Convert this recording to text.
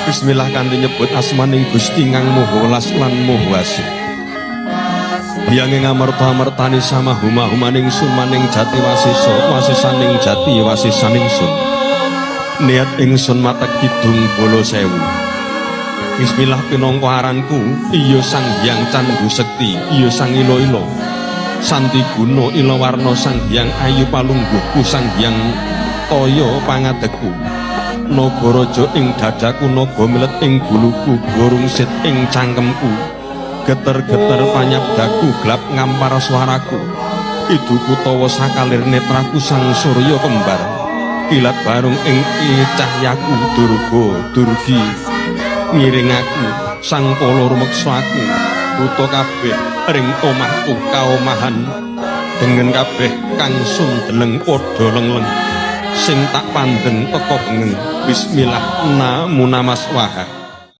Bismillah kanthi nyebut asmaning Gusti kang Maha Welas lan Maha Asih. Biyange ngamerta amertani sama huma humaning sun maning jati wasisa wasisaning jati wasisaning sun. Niat ingsun matek kidung bala sewu. Bismillah pinangka aranku, iya Sang Hyang Candhu Sekti, iya Sang Ila-ila. Santi guna ila warna Sang Hyang Ayu palungguhku Sang Hyang Toya pangadegku. Nagaraja ing dadaku naga milet ing guluku gorungsit ing cangkemku. Geter-geter panyabdaku glap ngampar suaraku. Iduku tawa sakalir netraku sang surya kembar. Kilat barung ing cahyaku durga durgi ngiring aku sang pala rumeksa aku buta kabeh ring omahku kaomahan dengen kabeh kang sun deleng padha lengleng sing tak pandeng teka bengeng. Bismillah namu namaswaha.